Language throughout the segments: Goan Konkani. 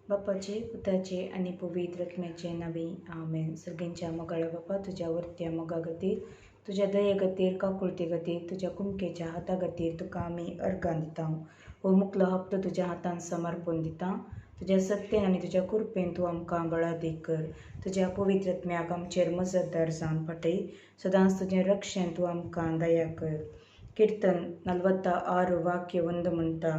बापाचे पुताचे आनी पवित्र आत्म्याचे नांवी आमेन. सर्गींच्या मोगाळा बापा, तुज्या वर्त्या मोगा खातीर, तुज्या दये खातीर, काकुळते खातीर, तुज्या कुमकेच्या हाता खातीर तुका आमी अर्गां दिता. हो मुकलो हप्तो तुज्या हातान समर्पण दिता. तुज्या सत्तेन आनी तुज्या कृपेन तूं आमकां बळादीक कर. तुज्या पवित्र आत्म्याक आमचेर मजतदार जावन पाठय. सदांच तुजें रक्षण तूं आमकां दया कर. किर्तन 46 वाक्य 1 म्हणटा,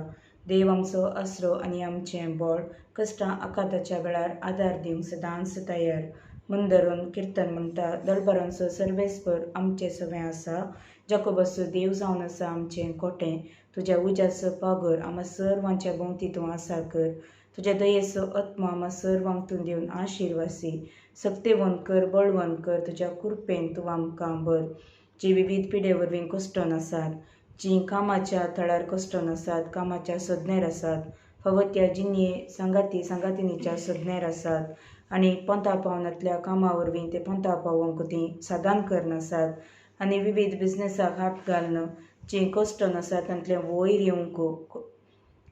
देव आमचो आसरो आनी आमचें बळ, कश्टां आकांताच्या वेळार आदार दिवंक सदांच तयार. मंदरून किर्तन म्हणटा, दळबारांचो सर्वेस्पर आमचें सवें आसा, जाकोबाचो देव जावन आसा आमचें कोटें. तुज्या उज्याचो पागर आमा सर्वांच्या भोंवती तूं आसा कर. तुज्या दयेचो आत्मा आमा सर्वांक तूं दिवन आशिर्वासी. सक्तेवंत कर, बळवंत कर, तुज्या कृपेन तूं आमकां बर. जी विविध पिडे वरवीं कश्टोन आसात, जीं कामाच्या थळार कश्टोन आसात, कामाच्या सोदनेर आसात, फावो त्या जिणये सांगाती सांगातिनीच्या सोदनेर आसात आनी पोंता पावनांतल्या कामा वरवीं ते पोंता पावोवंक तीं सादान करनासात आनी विविध बिजनेसाक हात घालून जीं कश्टोन आसात तांतलें वयर येवंक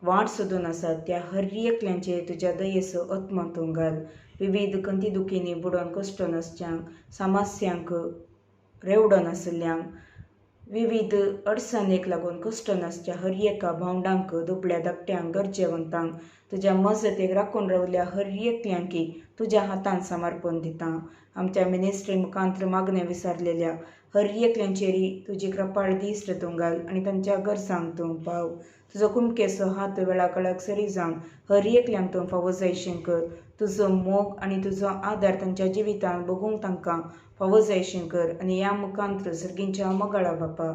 वाट सोदून आसात, त्या हर एकल्यांचेर तुज्या दयेचो आत्मा तूं घाल. विविध कंती दुखींनी बुडोवन कश्टोन आसच्यांक, समस्यांक रेवडोन आशिल्ल्यांक, विविध अडचणीक लागून कश्टोन आसच्या हर एका भावंडांक, दुबळ्या धाकट्यांक, गरजेवंतांक तुज्या मजतीक राखून रावल्या हर एकल्यांकी तुज्या हातान समर्पण दिता. आमच्या मिनिस्ट्री मुखांत्र मागणें विसारलेल्या हर एकल्यांचेरी तुजी कृपाळ दिश्ट तूं घाल आनी तांच्या गरजांक तूं पाव. तुजो कुमकेचो हात वेळाकाळाक सरी जावन हर एकल्यांक तूं फावो जायशें कर. तुजो मोग आनी तुजो आदार तांच्या जिवितांत भोगूंक तांकां फावो जायशें कर आनी ह्या मुखांत्र सर्गींच्या मोगाळा बापा,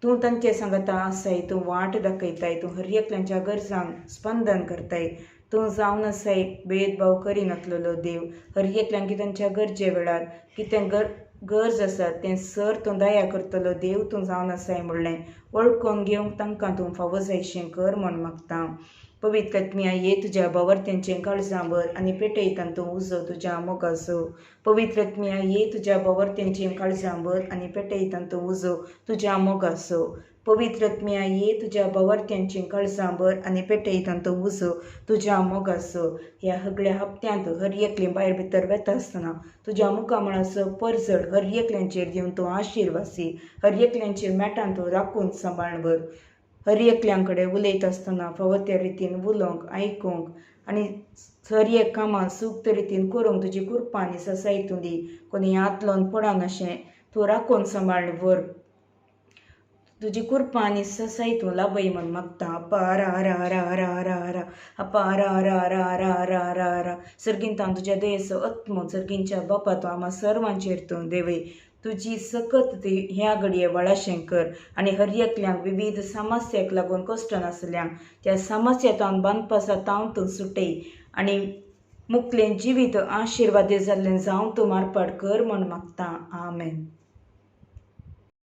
तूं तांचे सांगाता आसाय, तूं वाट दाखयताय, तूं हर एकल्यांच्या गरजांक स्पंदन करताय. तूं जावन आसाय भेदभाव करिनातलेलो देव. हर एकल्यांक तांच्या गरजे वेळार कितें गरज आसा तें सर तूं दया करतलो देव तूं जावन आसाय म्हणलें वळखून घेवंक तांकां तूं फावो जायशें कर म्हूण मागता. पवित्र आत्म्या ये तुज्या भावार्थ्यांचें काळजां भर आनी पेटयता तूं उजो तुज्या मोगाचो. पवित्र आत्म्या ये तुज्या भावार्थ्यांचें काळजां भर आनी पेटयता तूं उजो तुज्या मोगाचो. पवित्र आत्म्या ये तुज्या भावार्थ्यांचें काळजां भर आनी पेटयता तूं उजो तुज्या मोगाचो. ह्या सगळ्या हप्त्यांत हर एकलें भायर भितर वेता आसतना तुज्या मुखामळाचो परजळ हर एकल्यांचेर दिवन तूं आशिर्वासी. हर एकल्यांचेर मेटान तूं राखून सांबाळ भर. हर एकल्यां कडेन उलयता आसतना फावो त्या रितीन उलोवंक, आयकूंक आनी हर एक कामां सुक्त रितीन करूंक तुजी कृपा आनी ससाय तूं दी. कोणी हात लावन पडनाशें तूं राखून सांबाळ व्हर. तुजी कृपा आनी ससाय तूं लाभय म्हूण मागता. अप्पा हरा हरा हरा हरा हरा हरा, अप्पा हरा हरा हरा हरा हरा हरा हरा. सर्गींतान तुज्या दयेचो आत्मो सर्गींच्या बापा तूं आमा सर्वांचेर तूं देवय. तुजी सकत ती ह्या घडये वळाशें कर आनी हर एकल्यांक विविध समस्याक लागून कश्ट नासल्यांक त्या समस्या बांदपासा तावन तूं सुटय आनी मुकलें जिवीत आशिर्वादी जाल्लें जावं तूं मारपाट कर म्हूण मागता. आमेन.